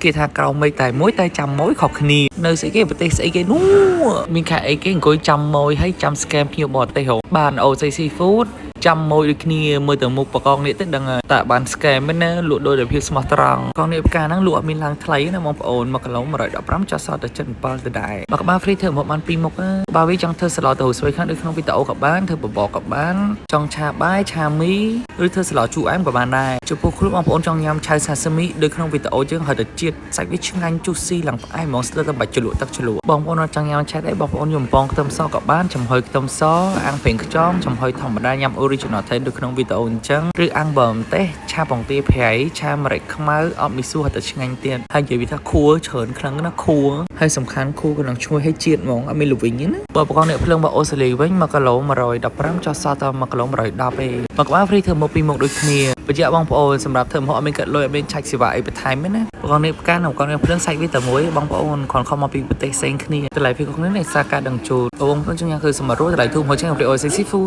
គេថាក្រោមមេឃតែមួយតែចាំមួយខុសគ្នានៅស្អីគេប្រទេសស្អីគេនោះមានខែអីគេអង្គុយចាំមួយហើយចាំ scam ភ្ញៀវបរទេសហ៎បាន OC Seafood ចាំមួយដូចគ្នាមើលទៅមុខបកងនេះទៅដឹងហើយតើបាន scam មែនណាលក់ដោយតែភាពស្មោះត្រង់កងនេះផ្កាហ្នឹងលក់អត់មានឡើងថ្លៃណាបងប្អូន1គីឡូ115ចុះសល់តែ77ទៅដែរបើក្បាល free ធ្វើមកបាន2មុខណាបើវាចង់ធ្វើសាឡទៅស្វ័យខាងដូចក្នុងវីដេអូក៏បានធ្វើបបរក៏បានចង់ឆាបាយឆាមីឬធ្វើសាឡជូរអែមក៏បានដែរចំពោះខ្លួនបងប្អូនចង់ញ៉ាំឆៅសាស៊ីមីដូចក្នុងវីដេអូយើងហើយតែជាតិសាច់វាឆ្ងាញ់ជូស៊ីឡើងផ្អែមហ្មងស្ទើរតែបាច់ជ្រលក់ទឹកជ្រលក់បងប្អូនអត់ចង់ញ៉ាំឆាអីបងប្អូនយកបំពងខ្ទឹមសក៏បានចំហុយខ្ទឹមសអាំងប្រេងខ្យងចំហុយធម្មតាញ៉ាំ original ថែដូចក្នុងវីដេអូអញ្ចឹងឬអាំងបើម្ទេសឆាពងទាប្រៃឆាម្រេចខ្មៅអត់មីស៊ូហើយតែឆ្ងាញ់ទៀតហើយនិយាយវាថាខួរច្រើនខ្លាំងណាស់ខួរហើយសំខាន់ខួរក៏នឹងឈ្ងុយឲ្យជាតិហ្មងអត់មានល្វីងទេណាបើប្រកបអ្នកភ្លើងបើអូស្ត្រាលីវិញ1គីឡូ115ចុះសល់តែ1គីឡូ110ទេមកក្បាល free ធ្វើមកពីរមុខដូចគ្នាបញ្ជាក់បងប្អូនសម្រាប់ធ្វើម្ហូបអត់មានកាត់លុយអត់មានឆាច់សេវាអីបន្ថែមទេណាប្រកបនេះផ្កានិងប្រកបនេះភ្លើងសាច់វាតែមួយបងប្អូនគ្រាន់ខំមកពីប្រទេសផ្សេងគ្នាតម្លៃពីគ្នានេះសារការដឹងជូតបងប្អូនចង់ញ៉ាំគឺសម្រាប់តម្លៃធូរមកជាង Free Oil Seafood.